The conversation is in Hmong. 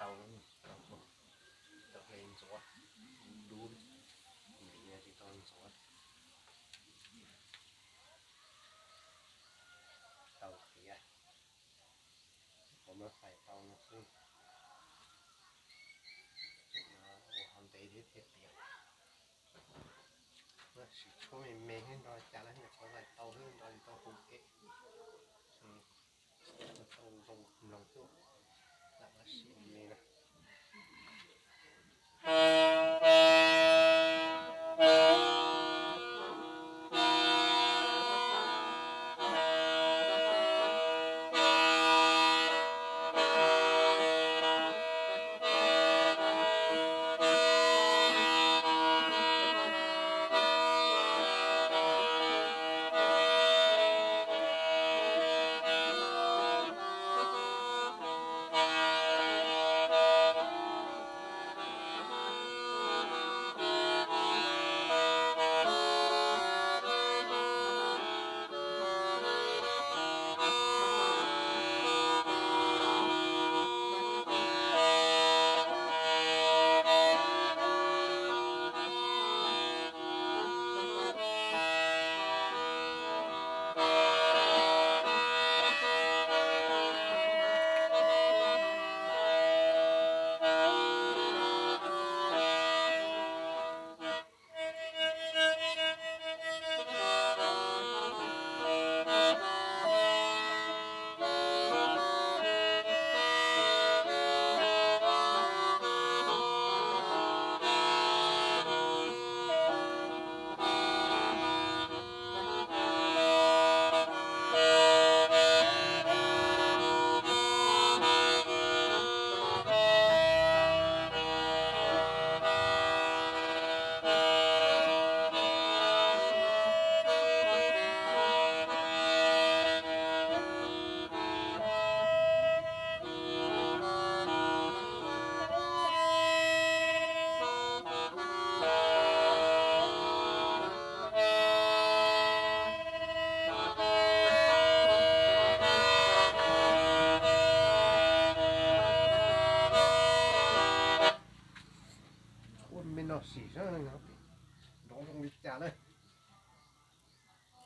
Tau, tau hle ntxuav, dub, nws tsis tau ntxuav. Tau tiav, qhov muab fais tau no xwb. Ua hauv ntev thiab thiaj tiav. Sim tshuab me me thiab nrog cas lawm, nyuam qhuav fais tau xwb, nrog tsis tau hu kev. Tau zoo mloog xwb, lam ua sim me na. Ua me no sim saib nrov zoo li cas lawm.